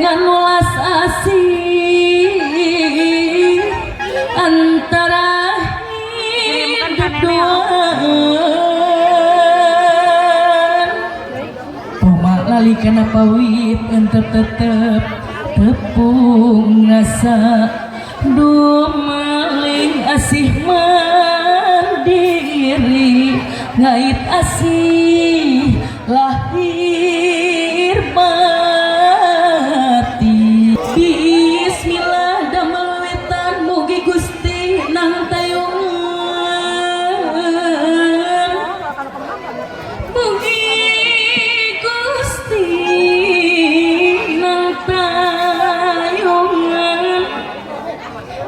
Ngan welas asih antara hidup duaan. Poma lali kana pawit entep tetep tepung rasa dumaling asih mandiri ngait asih lahir batin. Bismillah damel witan, mugi Gusti nang tayungan, mugi Gusti nang tayungan.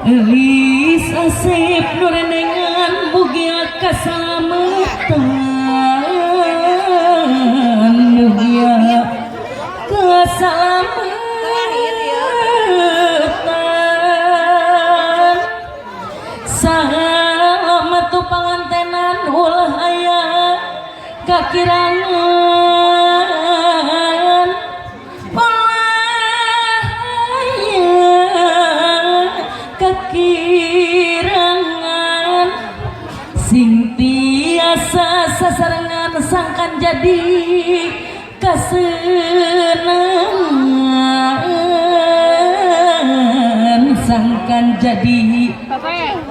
Elis asep nurenengan, mugi kasalamatan, mugi kasalamatan. Salamat tu pangantenan, ulah aya kakirangan, ulah aya kakirangan, sing tiasa sasarengan sangkan jadi kasenangan, sangkan jadi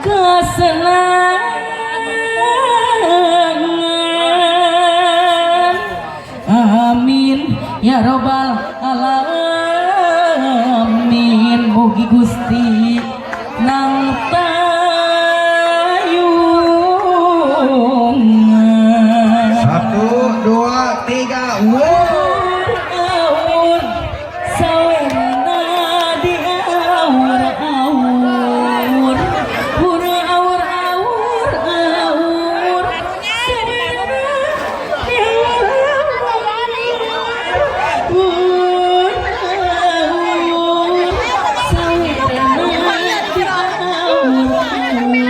kesenangan. Amin ya robbal alamin. Mugi Gusti nang tayungan. Satu, dua, tiga, wow. Awur sawerna di awur awur awur awur awur awur sawerna di awur awur sawerna di awur awur.